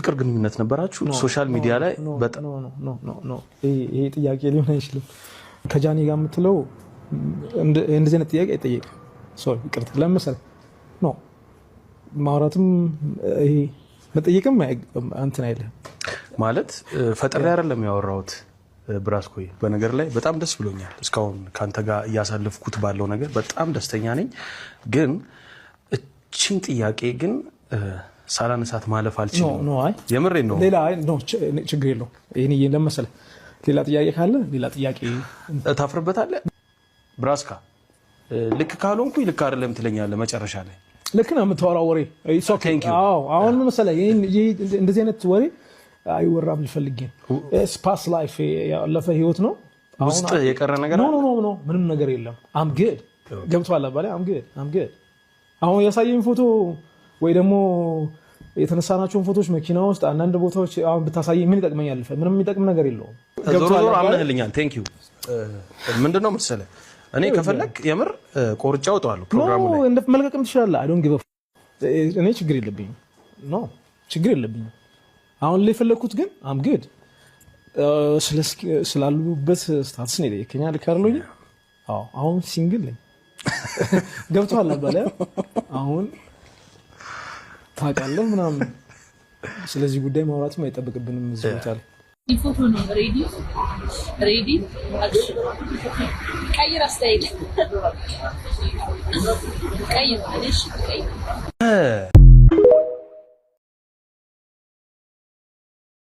የፍቅር ግንኙነት ነበራችሁ? Social media ላይ በጣም No፣ ይሄ ጥያቄ ሊሆን አይችልም። ከጃኒ ጋር የምትለው እንደዚህ አይነት ጥያቄ አይጠየቅም። Sorry፣ ይቅርታ። ለምን መሰለህ? No፣ ማውራትም ይሄ መጠየቅም እንትን አይልህም። ማለት ፈጥሬ አይደለም ያወራሁት ብራስኮይ። በነገር ላይ በጣም ደስ ብሎኛል። እስካሁን ከአንተ ጋር እያሳለፍኩት ባለው ነገር በጣም ደስተኛ ነኝ። ግን እቺን ጥያቄ ግን ሳላነሳት ማለፍ አልችልም። No፣ አይ። የምሬን ነው። ሌላ፣ አይ፣ no፣ ችግር የለውም። ይሄን ለምን መሰለህ? ሌላ ጥያቄ ካለ ሌላ ጥያቄ። ታፍርበታለህ ብራስካ። ልክ ካልሆንኩኝ ልክ አይደለም ትለኛለህ መጨረሻ ላይ። ልክ ነው የምታወራው ወሬ። It's okay። Thank you. አዎ፣ አሁን ምን መሰለህ፣ እንደዚህ አይነት ወሬ አይወራም ልፈልጌ ነው። Past life፣ ያለፈ ህይወት ነው። ውስጥ የቀረ ነገር No. አለ? No፣ ምንም ነገር የለም። I'm good። ገብቶሃል አባባሌ? I'm good, I'm good። አሁን ያሳየኝ ፎቶ ወይ ደግሞ የተነሳናቸውን ፎቶዎች መኪና ውስጥ አንዳንድ ቦታዎች አሁን ብታሳየኝ ምን ይጠቅመኛል? ምንም የሚጠቅም ነገር የለውም። ዞሮ ገብቶሃል ዞሮ አባባሌ? አምነህልኛል። Thank you። ምንድነው መሰለህ፣ እኔ ከፈለግ የምር ቆርጬ አውጠዋለሁ ፕሮግራሙ ላይ። እንደ መልቀቅም ትችላለህ። I don't give a እኔ ችግር የለብኝም። No፣ ችግር የለብኝም። አሁን ላይ የፈለግኩት ግን I'm good። ስላሉበት status ነው የጠየከኝ። ልክ አይደለሁኝ? አዎ፣ አሁን single ነኝ። ገብቶሃል አባባሌ? አሁን ታውቃለህ ምናምን። ስለዚህ ጉዳይ ማውራትም አይጠበቅብንም እዚህ ቦታ ላይ። ፎቶ ነው። Ready, ready, action። ቀይር፣ አስተያየት ቀይር። እሺ ቀይር።